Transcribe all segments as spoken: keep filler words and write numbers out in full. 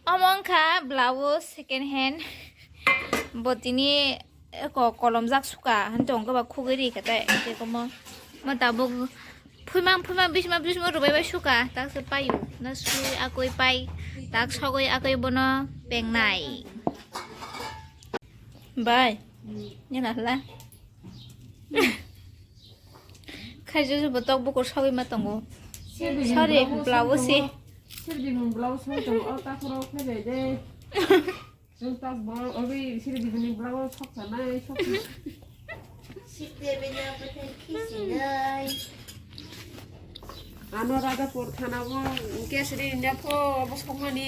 Omo wngkha blouse second hand. Bo tini ko-, kolomjak suka, hwn tong khe ba khugwi ri khe tei, tei komo, mo tabuk phuimang, phuimang, bisma, bisma rwbai bai suka, tak se paio, na sui akoi pai, tak sogoi akoi bono pengnai. Bai, nina hla. Khaijo se bo tok bukur sogwi ma tongo. Sorry, blouse se. Sirdi mung blouse soi tongo, o takhoro khaijai de. Chwng tas bo, obi sirdi bini blouse sok sanai, sok. Sikte bini obo tei khisinai. Ano Radhapur thana bo, kesri nepho obo sokmani.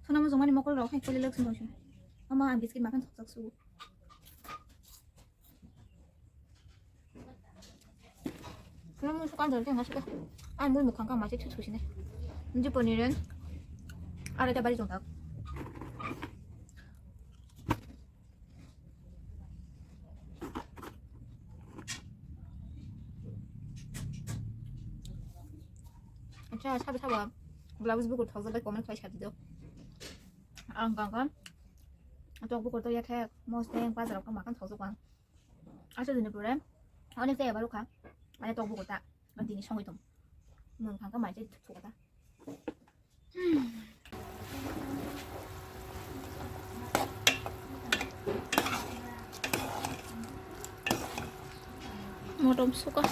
Sona mo jongmani mokol rok hai kole lok sung sung. Ama ang biscuit makan sok sok su. Kamu suka dari tengah suka. Ai mui mukhang kang masih tutu sini. Nji poniren. Ada ada bari jongtak. Acha, sabo sabo. Blouse bukur thokjak bai comment khlai sadi do. Ang kang kang. Tok bukur to ya khe mos teng bazar ko makan thokjak ang. Aswk dini pore onek jaya barokha, mane tok bukur ta, dini songwi tong. Mung thangkha mai tei thukha ta. Motom suka.